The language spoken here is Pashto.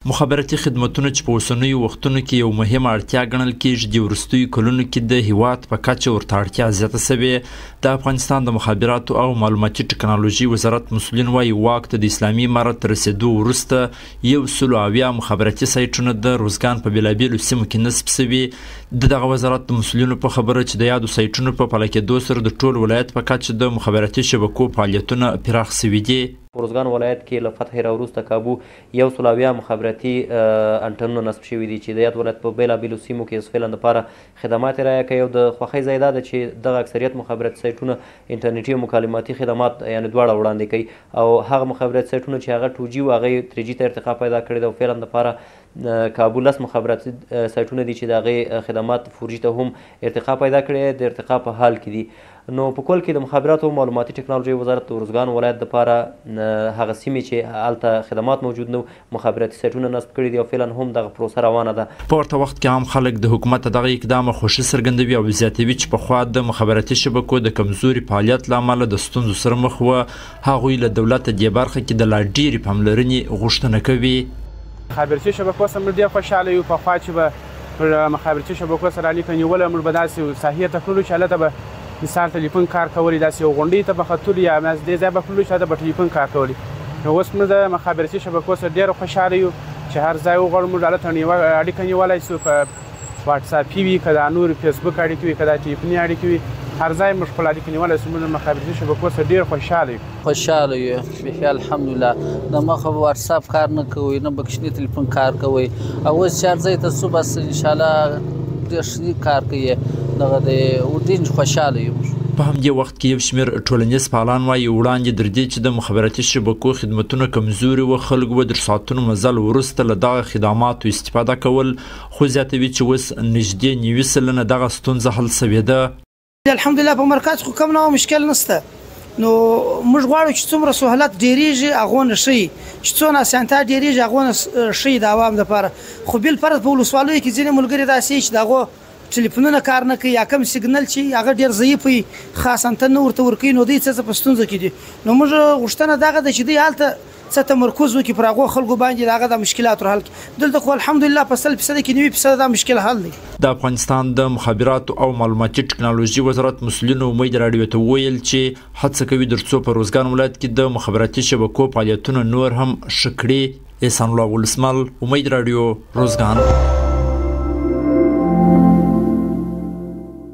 مخابراتي خدمتونه چې په اوسنیو وختونو کې یو مهمه اړتیا ګڼل کېږي، د وروستیو کلونو کې د هیواد په کچه ورته اړتیا زیاته شوې. د افغانستان د مخابراتو او معلوماتي ټکنالوژي وزارت مسؤلین وایي، واک ته د اسلامي امارت تر رسېدو وروسته 170 مخابراتي سایټونه د روزګان په بېلابېلو سیمو کې نصب شوي. د دغه وزارت د مسؤلینو په خبره چې د یادو سایټونو په فعاله کېدو سره د ټول ولایت په کچه د مخابراتي شبکو فعالیتونه پراخ شوي دي. روزګان ولایت کې له فتحې را وروسته کابو 170 مخابراتي انټنونه نصب شوي دي چې د یاد ولایت په بېلابېلو سیمو کې فعلا دپاره خدمات ارائه کوي. او د خوښۍ ځای دا ده چې دغه اکثریت مخابراتي سایټونه انټرنیټي او مکالماتي خدمات یعنې دواړه وړاندې کوي، او هغه مخابراتي سایټونه چې هغه 2G و هغه یې 3G ته ارتقا پیدا کړې ده. او فعلا دپاره کابو 10 مخابراتي سایټونه دي چې د هغې خدمات 4G ته هم ارتقا پیدا کړې، د ارتقا په حال کې دي. نو په کل کې د مخابراتو او معلوماتي ټکنالوژۍ وزارت د ارزګان ولایت دپاره هغه سیمې چې هلته خدمات موجود نه مخابراتي سایټونه نصب کړي دي او فعلا هم دغه پروسه روانه ده. په ورته وخت کې عام خلک د حکومت دغه اقدام خوښي څرګندوي او زیاتوي چې پخوا د مخابراتي شبکو د کمزوري فعالیت له امله د ستونزو سره مخ وه. هغوی له دولته دې برخه کې د لا ډېرې پاملرنې غوښتنه کوي. مخابراتي شبکو سره موږ ډېر خوشحاله یو. پخوا چې به موږ مخابراتي شبکو سره اړیکه نیوله، موږ به داسې ساحې ته تللو چې هلته به مثال ټلیفون کار کولی، داسې یو غونډۍ ته به ختلو یا دې ځای به تللو چې هلته به ټلیفون کار کولی. نو اوس موږ د مخابراتي شبکو سره ډېر خوشحاله یو چې هر ځای وغواړو موږ هلته اړیکه نیولی شو، که واټساپي وي، که دا نور فیسبوک اړیکې وي، که دا ټلیفوني اړیکې وي، هر ځای موږ خپل اړیکې نیولی شو. موږ د مخابراتي شبکو سره ډېر خوشحاله یو. خوشحاله یو بیخي الحمدلله. د مخه به واټساپ کار نه کوي، نه به کوچني ټلیفون کار کوي، او اوس چې هر ځای ته ځو بس انشاءالله ډېر ښه کار کوي. دغه دی ډېر خوشحاله یو. په همدې وخت کې یو شمېر ټولنیز فعالان وایي، وړاندې تر دې چې د مخابراتي شبکو خدمتونه کمزوري وه، خلکو به تر ساعتونو مزل وروسته له دغه خدماتو استفاده کول، خو زیاتوي چې اوس نږدې 90% دغه ستونزه حل شوې ده. الحمدلله په مرکز خو کوم نوع مشکل نشته. نو موږ غواړو چې څومره سهولت ډېرېږي هغونه ښه وي، چې څونه اسانتیا ډېرېږي هغونه ښه وي د عوام دپاره. خو بالفرض په ولسوالیو کې ځینې ملګري داسې چې د هغو ټلیفونونه کار نه کوي یا کوم سیګنل چې هغه ډېر ضعیف وي، خاص انتن نه ورته ورکوي، نو دوی څه په ستونزه کې دي. نو موږ غوښتنه دغه ده چې دوی هلته څه تمرکز وکړي پر هغو خلکو باندې، د هغه د مشکلات ور حل کړي. دلته خو الحمدلله په 100% کې 90% دا مشکل حل دی. د افغانستان د مخابراتو او معلوماتي ټکنالوژي وزارت مسؤلینو امید راډیو ته وویل چې هڅه کوي ترڅو په روزګان ولایت کې د مخابراتي شبکو فعالیتونه نور هم ښه کړي. احسان الله ولسمل، امید راډیو، روزګان.